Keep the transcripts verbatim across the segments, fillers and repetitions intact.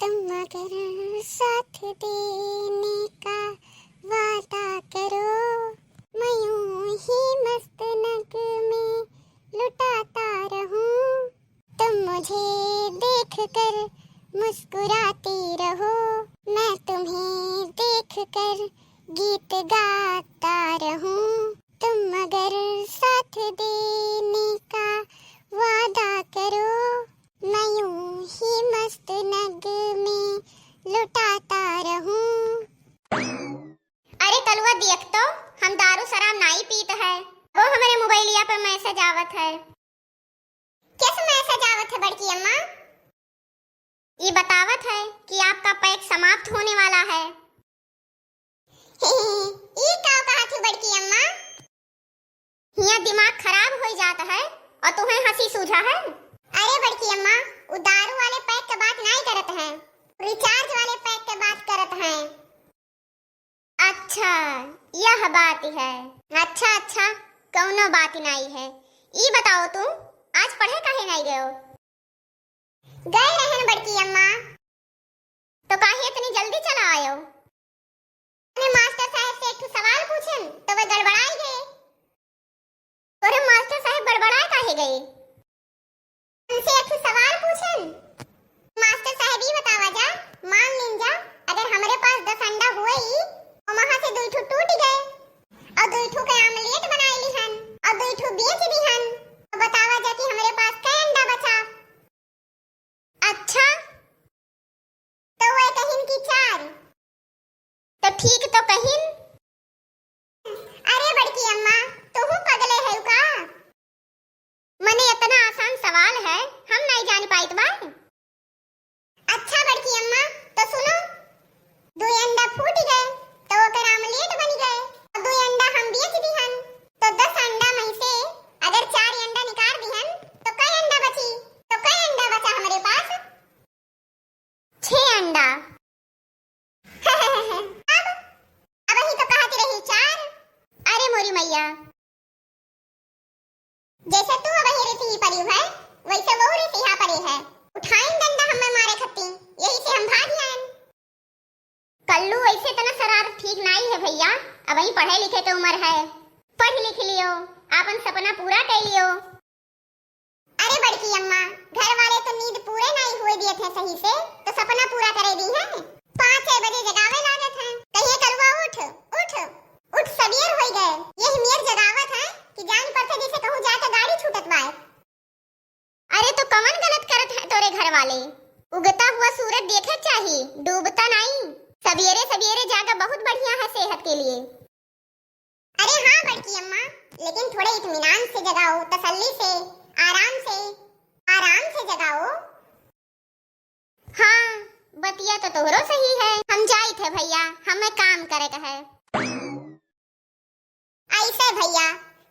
तुम अगर साथ देने का वादा करो, मैं यूं ही मस्त नगमे लुटाता रहूं। तुम मुझे देखकर मुस्कुराते रहो, मैं तुम्हें देखकर गीत गाता रहूं। तुम अगर साथ देने का वादा करो, मैं यूं ही मस्त नगमे लुटाता रहूं। अरे कलुआ, देख तो, हम दारू शराब नाई पीत है। वो हमरे मोबाइलिया पे मैसेज आवत है। कैसे मैसेज आवत है बड़की अम्मा? ई बतावत है कि आपका पैक समाप्त होने वाला है। ई का कहत ही बड़की अम्मा? हिया दिमाग खराब होई जात है और तुहें हंसी सूझा है। अरे बड़की अम्मा, उ दारू वाले पैक के बात नाई करत हैं, रिचार्ज वाले पैक के बात करत हैं। अच्छा, यह बात है। अच्छा, अच्छा, कौनो बात नाई है। ई बताओ तू, आज पढ़े काहे नाई गयो? गए रहन बड़की अम्मा। तो काहे इतनी जल्दी चला आयो? अरे मास्टर साहब से एक ठो सवाल पूछन, तो वे गड़बड़ाई गए। अरे मास्टर साहब गड़बड़ाए काहे गए? उनसे एक ठो सवाल पूछन। मास्टर साहब, ई बतावा जा, मान लीन जा, अगर हमरे पास दस अंडा हुए ई, और वहाँ से दुई ठो टूट गए, और दुई ठो के आमलेट बनाए लिहन, और दुई ठो बेच दिहन, तो बतावा जा कि हमरे पास कै अंडा बचा? अच्छा, तो वह कहिन कि चार। तो ठीक तो कहिन। अरे बड़की अम्मा, तुहू पगले है का? मने इतना आसान सवाल है, हम नहीं जान पाइत बा। अच्छा बड़की अम्मा, तो सुनो, दुई अंडा फूट गए, तो ओकर आमलेट बन गए, और दुई अंडा हम बेच दिहन, तो दस अंडा में से अगर चार अंडा निकाल दिहन, तो कै अंडा बची? तो कै अंडा बचा हमरे पास? छह अंडा। अब, अब ही तो कहत रही चार। अरे मोरी मैया, जैसे तू अब ही रिसिही पड़ी है, वैसे वो रिसिहा पड़ी है। उठाइन डंडा हमें मारे खत्ती, यही से हम भाग आयन। कल्लू, ऐसे इतना शरारत ठीक नाई है भैया, अब ही पढ़े लिखे के उम्र है, पढ़ लिख लियो, आपन सपना पूरा कर लियो। अरे बड़की अम्मा, घर वाले तो नींद पूरे नाई हुए दिए थे सही से, तो सपना पूरा करे दी है। पाँच छह बजे जगावे लागत है, कहिए कलुआ उठ, उठ, उठ, सबेर होई गए। यही मेर जगावत है कि जान पड़ते जैसे कहूँ जाके गाड़ी छूटत बाय। अरे तो कवन गलत करत है तोरे घर वाले? उगता हुआ सूरज देखे चाही, डूबता नाई। सबेरे सबेरे जागा बहुत बढ़िया है सेहत के लिए। अरे हाँ बड़की अम्मा, लेकिन थोड़े इत्मीनान से जगाओ, तसल्ली से, आराम से, आराम से जगाओ। हाँ, बतिया तो तोहरो सही है। हम जाइत है भैया, हमें काम करे के है। ऐसे भैया,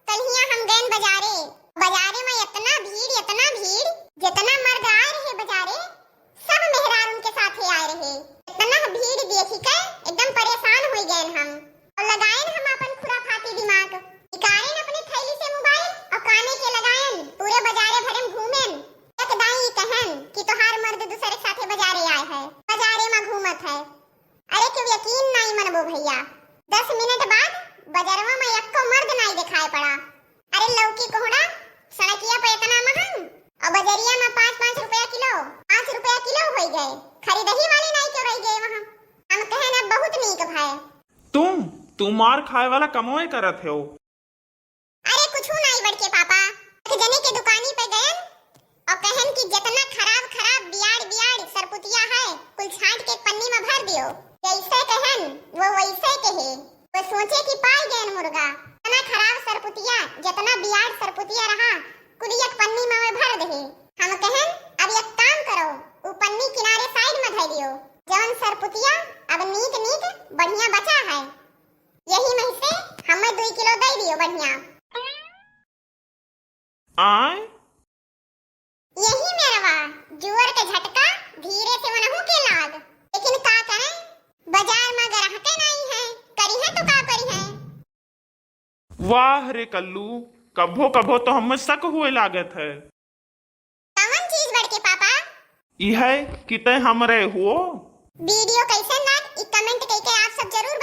कल हिया हम गएन बजारे, बजारे में इतना भीड़, इतना भीड़, जितना मर्द आए रहे बजारे, सब मेहरारून के साथे आए रहे। इतना भीड़ देखी के एकदम परेशान हो गएन हम। और लगाएन हम अपन खुराफाती दिमाग, निकालेन अपने थैली से मोबाइल और काने के लगाएन, पूरे बजारे भरे में घूमेन। एक दाई कहेन कि तोहार मर्द दूसरे के साथे बजारे आए है, बजारे में घूमत है। अरे क्यों यकीन नाई मनबो भैया, दस मिनट बाद बजरवा में एक्को मर्द नाई दिखाई पड़ा। अरे लौकी कोहड़ा सड़किया पे इतना महंग और बजरिया में पाँच पाँच रुपया किलो, पाँच रुपया किलो हो गए, खरीदही वाले नाई क्यों रह गए वहाँ। हम कहेन अब बहुत नीक भाई। तुम, तुम मार खाए वाला कमवे करत हो। अरे कुछू नाई बड़के पापा, एक जने के दुकानी पे गएन और कहेन कि जितना खराब खराब बियाड़ बियाड़ सरपुतिया है, कुल छांट के एक पन्नी में भर दियो। जैसे कहेन, वो वैसे कहे। वो सोचे कि पाई गएन मुर्गा। इतना खराब सरपुतिया, जितना बियाड़ सरपुतिया रहा, कुल एक पन्नी में वे भर दे। हम कहेन, अब एक काम करो, उ पन्नी किनारे side में धर दियो। जवन सरपुतिया अब नीक नीक बढ़िया बचा है, यही में से हमें दुई किलो दे दियो बढ़िया। आय? यही मेरवा, जुअर के झटका धीरे से वनहु के लाग। लेकिन का करें, बाजार में ग्राहके नहीं है, करी है तो का करी है। वाह रे कल्लू, कभो कभो तो हमें शक हुए लागत है। कवन चीज बड़के पापा? इहै कि तै हमरे हुओ। वीडियो कैसन लाग, ई comment कइके आप सब जरूर